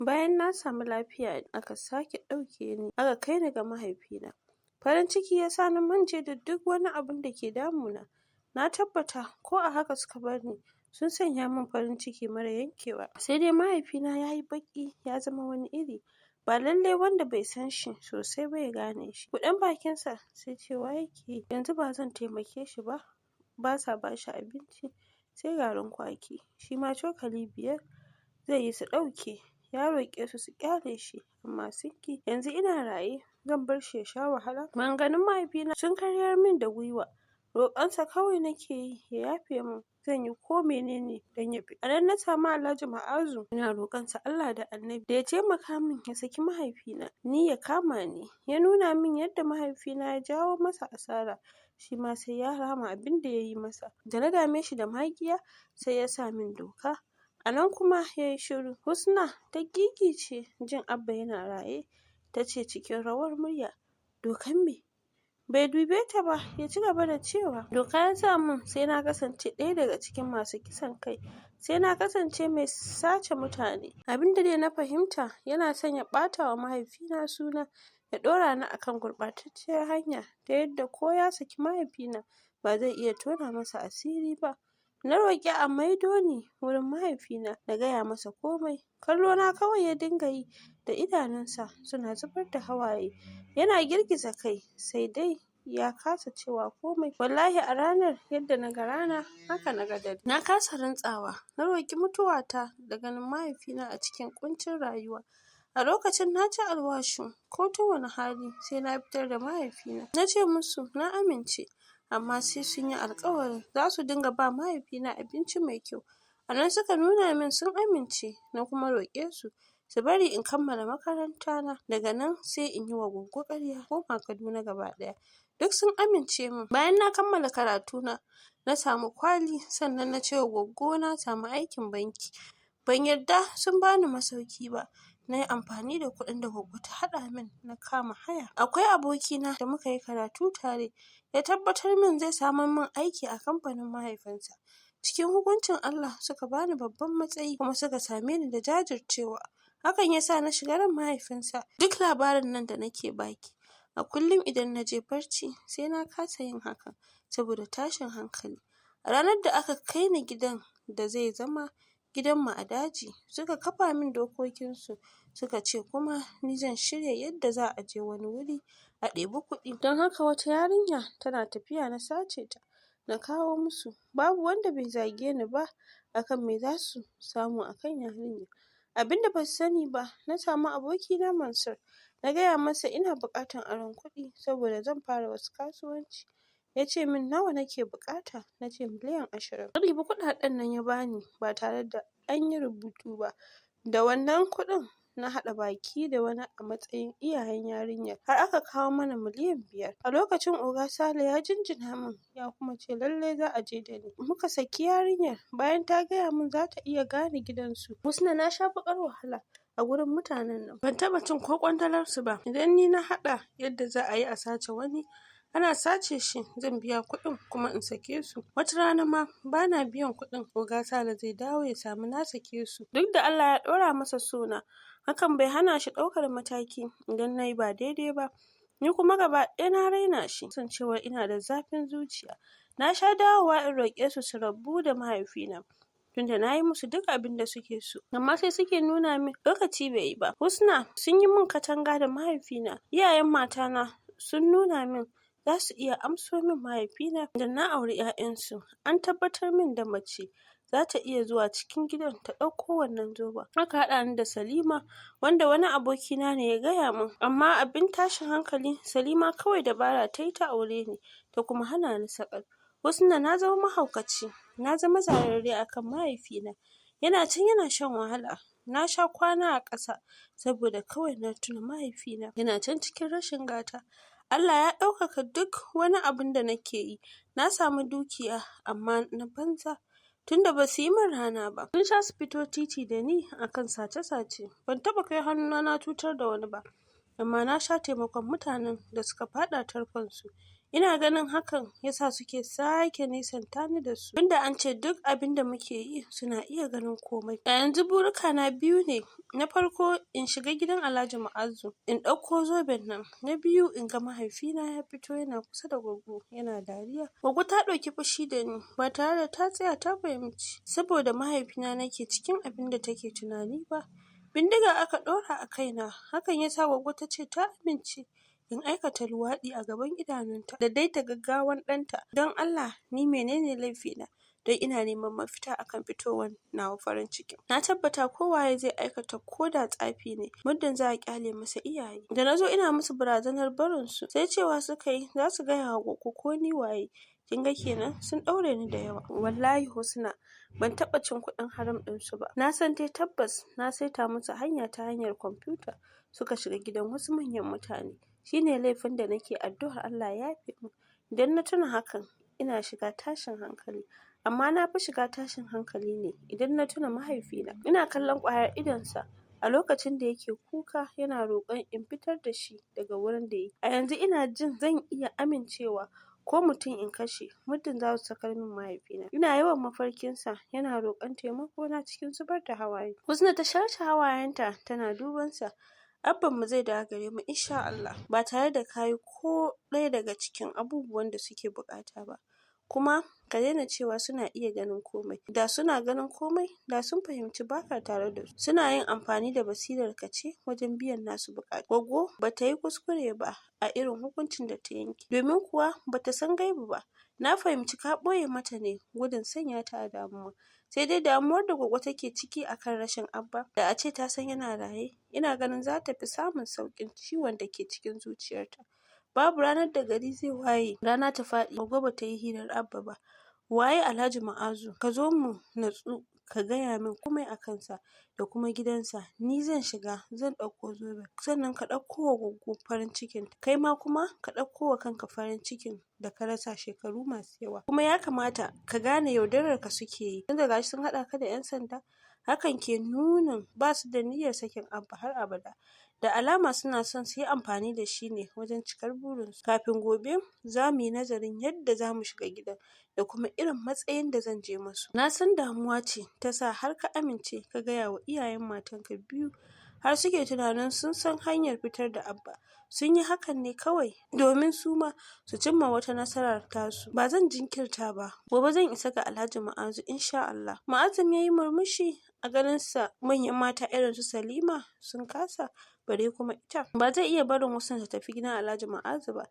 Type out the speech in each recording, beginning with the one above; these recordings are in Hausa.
Bayan na samu lafiya aka sake ɗauke ni aka kai ni ga mahaifina. Farin ciki ya sa na mance da duk wani abun da ke damuna. Na tabbata ko a haka suka bar ni, sun sanya min farin ciki mara yankewa. Sai dai mahaifina ya yi baƙi, ya zama wani iri. Ba lallai wanda bai san shi sosai ba ya gane shi. Buɗan bakinsa sai cewa yake yi, yanzu ba zan taimake shi ba, ba sa ba shi abinci sai garin kwaki. Shi ma cokali 5 zai yi su ɗauke. Ya roƙe su su ƙyale shi amma sun ƙi. Yanzu ina raye zan bar shi ya sha wahala? Maganganun mahaifina sun karyar min da gwiwa. Roƙonsa kawai nake yi ya yafe min. Zan yi ko menene don ya fi. A nan na samu Alhaji Ma'azu, ina roƙonsa Allah da Annabi da ya taimaka min ya saki mahaifina, ni ya kama ni. Ya nuna min yadda mahaifina ya jawo masa asara, shi ma sai ya rama abin da ya yi masa. Da na dame shi da magiya, sai ya sa min doka. A nan kuma ya yi shiru. Husna ta gigice jin Abba yana raye, ta ce cikin rawar murya, "Dokan me?" Bai dube ta ba, ya ci gaba da cewa, "Doka ya sa min sai na kasance ɗaya daga cikin masu kisan kai, sai na kasance mai sace mutane." Abin da dai na fahimta, yana son ya ɓata wa mahaifina suna, ya ɗora ni akan gurɓatacciyar hanya ta yadda ko ya saki mahaifina ba zai iya tona masa asiri ba. Na roƙi a maido ni wurin mahaifina na gaya masa komai. Kallo na kawai ya dinga yi da idanunsa suna zubar da hawaye. Yana girgiza kai, sai dai ya kasa cewa komai. Wallahi a ranar yadda na ga rana haka na ga dare. Na kasa rantsawa. Na roƙi mutuwata da ganin mahaifina a cikin ƙuncin rayuwa. A lokacin na ci alwashin ko ta wani hali sai na fitar da mahaifina. Na ce musu na amince, amma sai sun yi alkawarin za su dinga ba mahaifina abinci mai kyau. A nan suka nuna min sun amince, na kuma roƙe su su bari in kammala makaranta na. Daga nan sai in yi wa Goggo ƙarya koma Kaduna gaba ɗaya. Duk sun amince min. Bayan na kammala karatuna, na samu kwali, sannan na ce wa Goggo na samu aikin banki. Ban yarda sun bani masauki ba. Na yi amfani da kuɗin da Goggo ta haɗa min na kama haya. Akwai abokina da muka yi karatu tare, ya tabbatar min zai samar min aiki a kamfanin mahaifinsa. Cikin hukuncin Allah suka bani babban matsayi kuma suka same ni da jajircewa. Hakan ya sa na shiga ran mahaifinsa. Duk labarin nan da nake baki, a kullum idan na je barci sai na kasa yin hakan saboda tashin hankali. A ranar da aka kai ni gidan da zai zama gidanmu a daji, suka kafa min dokokinsu, suka ce kuma ni zan shirya yadda za a je wani wuri a ɗebi kuɗi. Don haka wata yarinya tana tafiya na sace ta, na kawo musu. Babu wanda bai zage ni ba akan me za su samu akan yarinya. Abin da ba su sani ba, na samu abokina Mansur, na gaya masa ina buƙatar aron kuɗi saboda zan fara wasu kasuwanci. Ya ce min nawa nake buƙata, na ce miliyan 20. Ya ɗibi kuɗaɗen nan ya bani ba tare da an yi rubutu ba. Da wannan kuɗin na haɗa baki da wani a matsayin iyayen yarinyar har aka kawo mana miliyan 5. A lokacin Oga Sale ya jinjina min, ya kuma ce lallai za a je da ni. Muka saki yarinyar bayan ta gaya min za ta iya gane gidansu. Husna, na sha baƙar wahala a gurin mutanen nan. Ban taɓa cin ko kwandalarsu ba. Idan ni na haɗa yadda za a yi a sace wani, ana sace shi zan biya kuɗin kuma in sake su. Wata rana ma bana biyan kuɗin, Oga Sale zai dawo ya samu na sake su. Duk da Allah ya ɗora masa sona, hakan bai hana shi ɗaukar mataki idan na yi ba daidai ba. Ni kuma gaba ɗaya na raina shi, kasancewar ina da zafin zuciya. Na sha dawowa in roƙe su su rabu da mahaifina, tunda na yi musu duk abin da suke so. Amma sai suke nuna min lokaci bai yi ba. Husna, sun yi min katanga da mahaifina. Iyayen matana sun nuna min za su iya amso min mahaifina idan na auri 'ya'yansu. An tabbatar min da mace za ta iya zuwa cikin gidan ta ɗauko wannan zoben. Aka haɗa ni da Salima, wanda wani abokina ne ya gaya min. Amma abin tashin hankali, Salima kawai dabara ta yi ta aure ni, ta kuma hana ni sakat. Husna, na zama mahaukaci, na zama zararre akan mahaifina. Yana can yana shan wahala. Na sha kwana a ƙasa saboda kawai na tuna mahaifina yana can cikin rashin gata. Allah ya ɗaukaka duk wani abun da nake yi. Na samu dukiya amma na banza, tunda ba su yi min rana ba. Sun sha su fito titi da ni akan sace-sace. Ban taɓa kai hannuna na cutar da wani ba, amma na sha taimakon mutanen da suka faɗa tarkonsu. Ina ganin hakan yasa suke sake nisanta ni da su, tunda ance duk abinda muke yi suna iya ganin komai. A yanzu burika na biyu ne: na farko, in shiga gidan Alhaji Mu'azu in ɗauko zoben nan; na biyu, in ga mahaifina ya fito yana kusa da Gwaggo yana dariya. Gwaggo ta ɗauki fushi da ni ba tare da ta tsaya ta fahimci saboda mahaifina nake cikin abinda take tunani ba. Bindiga aka ɗora a kaina, hakan yasa Gwaggo tace ta amince in aikata luwaɗi a gaban idanunta da dai ta ga gawan ɗanta. Don Allah, ni menene laifina don ina neman mafita akan fitowar nawa farin cikin? Na tabbata ko waye zai aikata ko da tsafi ne, muddin za a ƙyale masa iyaye. Da nazo ina musu barazanar barin su, sai cewa suka yi zasu gaya wa Gwaggo ko ni waye. Kin ga kenan sun ɗaure ni da yawa. Wallahi Husna, ban taɓa cin kuɗin haram ɗinsu ba. Na san dai tabbas na saita musu hanya ta hanyar kwamfuta suka shiga gidan wasu manyan mutane. Shine laifin da nake addu'ar Allah ya yafe min. Idan na tuna hakan, ina shiga tashin hankali. Amma na fi shiga tashin hankali ne idan na tuna mahaifina. Ina kallon ƙwayar idonsa a lokacin da yake kuka yana roƙon in fitar da shi daga wurin da yake. A yanzu ina jin zan iya amincewa ko mutum in kashe, muddin za su sakar min mahaifina. Ina yawan mafarkinsa yana roƙon taimako na cikin zubar da hawaye. Husna ta sharce hawayenta tana duban sa. Abban mu zai dawo gare mu insha Allah, ba tare da kayi ko ɗaya daga cikin abubuwan da suke buƙata ba. Kuma ka daina cewa suna iya ganin komai. Da suna ganin komai, da sun fahimci baka tare da su. Suna yin amfani da basirar ka ce wajen biyan nasu buƙatu. Gwaggo bata yi kuskure ba a irin hukuncin da ta yanke, domin kuwa bata san gaibu ba. Na fahimci ka ɓoye mata ne gudun sanya ta a damuwa. Sai dai damuwar da Gwaggo take ciki akan rashin Abba, da ace ta san yana raye, ina ganin za ta fi samun sauƙin ciwon da ke cikin zuciyarta. Babu ranar da gari zai waye, rana ta faɗi, Gwaggo bata yi hirar Abba ba. Waye Alhaji Ma'azu? Ka zo mu natsu ka gaya min komai a kansa da kuma gidansa. Ni zan shiga, zan ɗauko zoben. Sannan ka ɗauko wa Gwaggo farin cikin. Kai ma kuma ka ɗauko wa kanka farin cikin da ka rasa shekaru masu yawa. Kuma ya kamata ka gane yaudarar ka suke yi. Tunda gashi sun haɗa ka da 'yan sanda, hakan ke nunin ba su da niyyar sakin Abba har abada. Da alama suna son su yi amfani da shi ne wajen cikar burinsu. Kafin gobe za mu yi nazarin yadda za mu shiga gidan da kuma irin matsayin da zan je musu. Na san damuwa ce ta sa har ka amince ka gaya wa iyayen matanka biyu, har suke tunanin sun san hanyar fitar da Abba. Sun yi hakan ne kawai domin su ma su cimma wata nasarar tasu. Ba zan jinkirta ba. Gobe zan isa ga Alhaji Ma'azu insha Allah. Ma'azum ya yi murmushi. A ganinsa manyan mata irin su Salima sun kasa, bare kuma ita. Ba zai iya barin Husna ta tafi gidan Alhaji Ma'azu ba.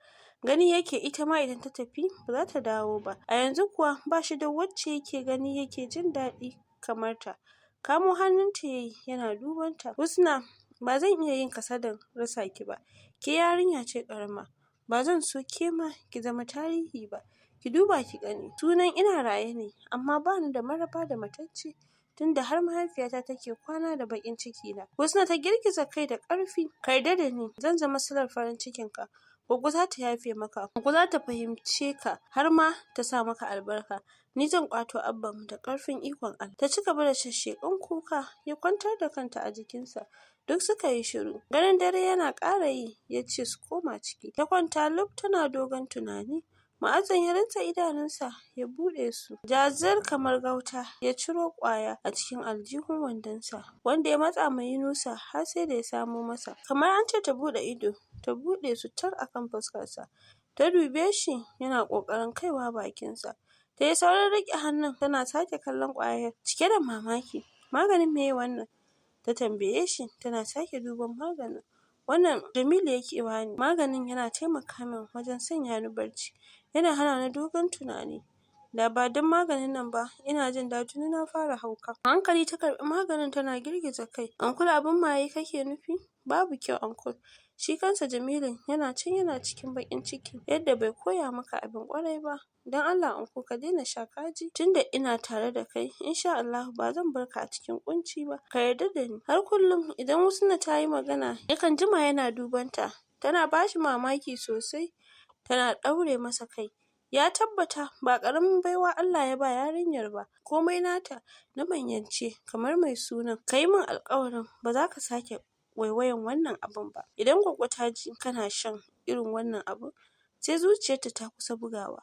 Gani yake ita ma idan ta tafi ba za ta dawo ba. A yanzu kuwa ba shi da wacce yake gani yake jin daɗi kamar ta. Kamo hannunta yayi yana duban ta. Husna, ba zan iya yin kasadan rasa ki ba. Ke yarinya ce ƙarama. Ba zan so ke ma ki zama tarihi ba. Ki duba ki gani. Sunan ina raye ne, amma bani da maraba da matacce, tunda har mahaifiyata take kwana da baƙin ciki na. Husna ta girgiza kai da ƙarfi. Ka yarda da ni, zan zama silar farin cikin ka. Gwaggo za ta yafe maka. Gwaggo za ta fahimce ka har ma ta sa maka albarka. Ni zan ƙwato Abban da ƙarfin ikon Allah. Ta ci gaba da shashsheƙan kuka, ya kwantar da kanta a jikinsa. Duk suka yi shiru. Ganin dare yana ƙara yi, ya ce su koma ciki. Ta kwanta luf tana dogon tunani. Ma'azan ya rintsa idanunsa ya buɗe su. Jazir kamar gauta, ya ciro ƙwaya a cikin aljihun wandonsa, wanda ya matsa ma Yunusa har sai da ya samo masa. Kamar an ce ta buɗe ido, ta buɗe su tar akan fuskarsa. Ta dube shi yana ƙoƙarin kaiwa bakinsa. Ta yi saurin riƙe hannun tana sake kallon ƙwayar cike da mamaki. Maganin meye wannan? Ta tambaye shi tana sake duban maganin. Wannan Jamilu yake bani. Maganin yana taimaka min wajen sanya ni barci. Yana hana ni dogon tunani. Da ba don maganin nan ba, ina jin da tuni na fara hauka. A hankali ta karɓi maganin tana girgiza kai. Uncle, abin maye kake nufi? Babu kyau, uncle. Shi kansa Jamilun yana can yana cikin baƙin ciki yadda bai koya maka abin ƙwarai ba. Don Allah, uncle, ka daina sha, kaji. Tunda ina tare da kai, insha Allahu ba zan bar ka a cikin ƙunci ba. Ka yarda da ni. Har kullum idan Husna ta yi magana, yakan jima yana duban ta. Tana bashi mamaki sosai. Tana ɗaure masa kai. Ya tabbata ba ƙaramin baiwa Allah ya ba yarinyar ba. Komai nata na manyance kamar mai sunan. Ka yi min alƙawarin ba za ka sake waiwayan wannan abun ba. Idan Gwaggo ta ji kana shan irin wannan abun, Sai zuciyarta ta kusa bugawa.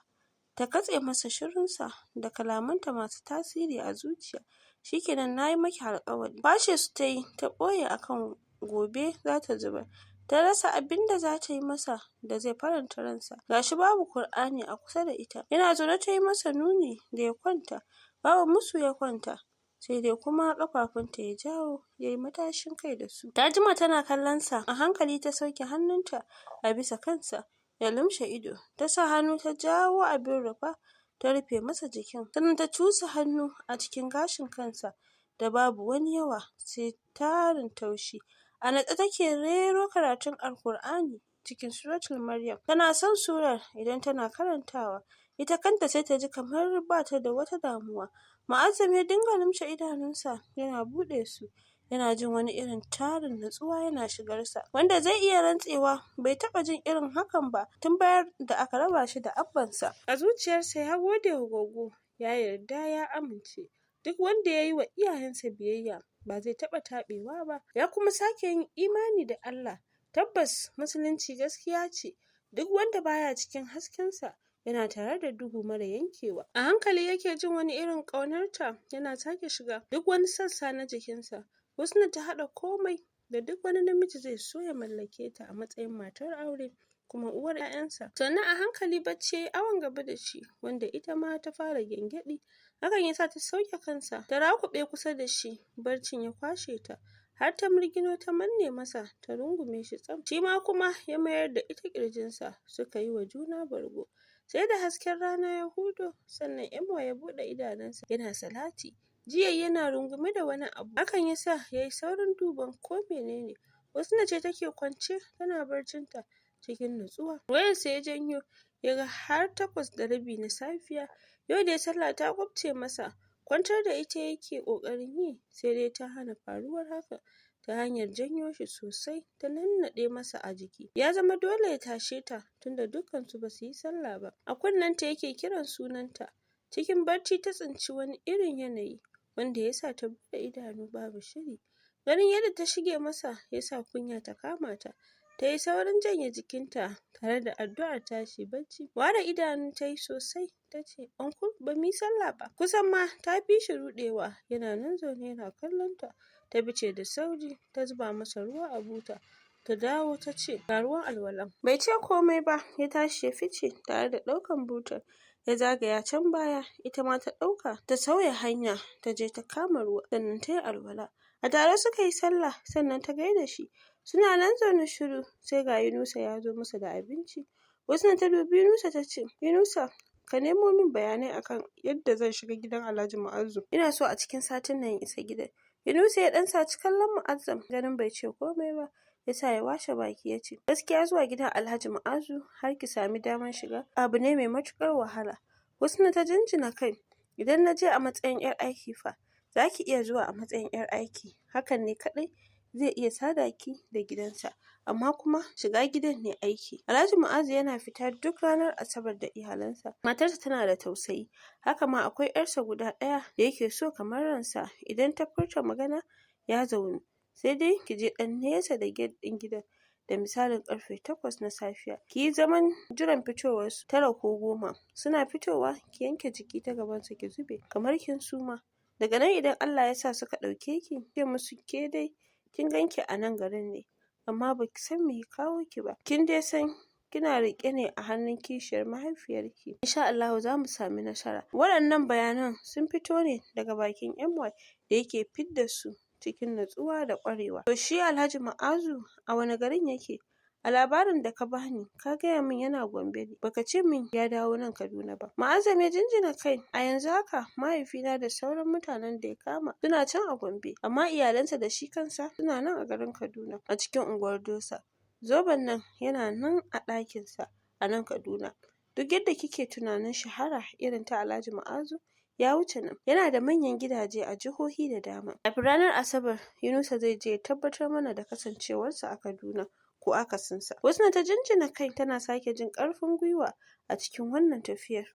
Ta katse masa shirunsa da kalamanta masu tasiri a zuciya. Shikenan, nayi maki alƙawari. Kwashe su tayi ta ɓoye akan gobe zata zubar. Ta rasa abinda zata yi masa da zai faranta ransa. Gashi babu Kur'ani a kusa da ita. Yana zaune tayi masa nuni da ya kwanta. Babu musu ya kwanta. Sai dai kuma ƙafafunta ya jawo yayi matashin kai da su. Ta jima tana kallon sa. A hankali ta sauke hannunta a bisa kansa. Ya lumshe ido. Ta sa hannu ta jawo abin rufa ta rufe masa jikin. Sannan ta cusa hannu a cikin gashin kansa da babu wani yawa sai tarin taushi. A natse take rero karatun Alkur'ani cikin Suratul Maryam. Tana son surar idan tana karantawa. Ita kanta sai ta ji kamar bata da wata damuwa. Mu'azzam ya dinga lumshe idanunsa yana buɗe su. Yana jin wani irin tarin natsuwa yana shigarsa, wanda zai iya rantsewa bai taɓa jin irin hakan ba tun bayan da aka raba shi da abbansa. A zuciyarsa ya gode wa Goggo, ya yarda ya amince. Duk wanda ya yi wa iyayensa biyayya ba zai taɓa taɓewa ba. Ya kuma sake yin imani da Allah. Tabbas musulunci gaskiya ce. Duk wanda baya cikin haskensa yana tare da duhu mara yankewa. A hankali yake jin wani irin ƙaunarta yana sake shiga duk wani sassa na jikinsa. Husna ta haɗa komai da duk wani namiji zai so ya mallake ta a matsayin matar aure kuma uwar 'ya'yansa. Sannan a hankali bacci yayi awon gaba da shi, wanda ita ma ta fara gyangyaɗi. Hakan yasa ta sauke kansa ta rakuɓe kusa da shi, barcin ya kwashe ta. Har ta mirgino ta manne masa ta rungume shi tsam. Shi ma kuma ya mayar da ita ƙirjinsa suka yi wa juna bargo. Sai da hasken rana ya hudo sannan MY ya buɗe idanunsa yana salati. Jiya yana rungume da wani abu. Hakan yasa yayi saurin duban ko menene. Husna ce take kwance tana barcinta cikin nutsuwa. Wayarsa ya janyo ya ga har 8:30 na safiya. Yau dai sallah ta kubce masa. Kwantar da ita yake ƙoƙarin yi sai dai ta hana faruwar haka ta hanyar janyo shi sosai ta nannaɗe masa a jiki. Ya zama dole ya tashe ta tunda dukkansu basu yi sallah ba. A kunnenta yake kiran sunanta. Cikin barci ta tsinci wani irin yanayi wanda yasa ta buɗe idanu babu shiri. Ganin yadda ta shige masa yasa kunya ta kama ta. Ta yi saurin janye jikinta tare da addu'ar tashi bacci. Ware idanu ta yi sosai ta ce, "Uncle, ba mu yi sallah ba." Kusan ma ta fi shi ruɗewa, yana nan zaune yana kallon ta. Ta fice da sauri ta zuba masa ruwa a buta. Ta dawo ta ce, "Ga ruwan alwalan." Bai ce komai ba, ya tashi ya fice tare da ɗaukan butar. Ya zagaya can baya, ita ma ta ɗauka ta sauya hanya ta je ta kama ruwa sannan ta yi alwala. A tare suka yi sallah sannan ta gaida shi. Suna nan zaune shiru sai ga Yunusa ya zo musu da abinci. Husna ta dubi Yunusa ta ce, "Yunusa, ka nemo min bayanai akan yadda zan shiga gidan Alhaji Mu'azzu. Ina so a cikin satin nan in isa gidan." Yunusa ya ɗan saci kallon Mu'azzam ganin bai ce komai ba. Yasa ya washe baki ya ce, "Gaskiya zuwa gidan Alhaji Mu'azu har ki sami damar shiga abu ne mai matuƙar wahala." Husna ta jinjina kai. "Idan na je a matsayin 'yar aiki fa?" "Za ki iya zuwa a matsayin 'yar aiki. Hakan ne kaɗai zai iya sada ki da gidansa. Amma kuma shiga gidan ne aiki. Alhaji Mu'azu yana fita duk ranar Asabar da iyalansa. Matarsa tana da tausayi. Haka ma akwai 'yarsa guda ɗaya da yake so kamar ransa. Idan ta furta magana ya zaunu. Sai dai ki je ɗan nesa da gate ɗin gidan da misalin ƙarfe 8 na safiya. Ki yi zaman jiran fitowarsu 9 ko 10. Suna fitowa ki yanke jiki ta gabansu ki zube kamar kin suma. Daga nan idan Allah ya sa suka ɗauke ki, ce musu ke dai kin ganki a nan garin ne, amma baki san me ya kawo ki ba. Kin dai san kina riƙe ne a hannun kishiyar mahaifiyarki. Insha Allahu za mu sami nasara." Waɗannan bayanan sun fito ne daga bakin MY da yake fidda su cikin natsuwa da ƙwarewa. "To shi Alhaji Mu'azu a wane garin yake? A labarin da ka bani ka gaya min yana Gombe ne, baka ce min ya dawo nan Kaduna ba." Mu'azzam ya jinjina kai. "A yanzu haka mahaifina da sauran mutanen da ya kama suna can a Gombe, amma iyalansa da shi kansa suna nan a garin Kaduna a cikin unguwar Dosa. Zoben nan yana nan a ɗakinsa a nan Kaduna. Duk yadda kike tunanin shahara irin ta Alhaji Mu'azu ya wuce nan. Yana da manyan gidaje a jihohi da dama. Kafin ranar Asabar Yunusa zai je ya tabbatar mana da kasancewarsa a Kaduna ko akasinsa." Husna ta jinjina kai tana sake jin ƙarfin gwiwa a cikin wannan tafiyar.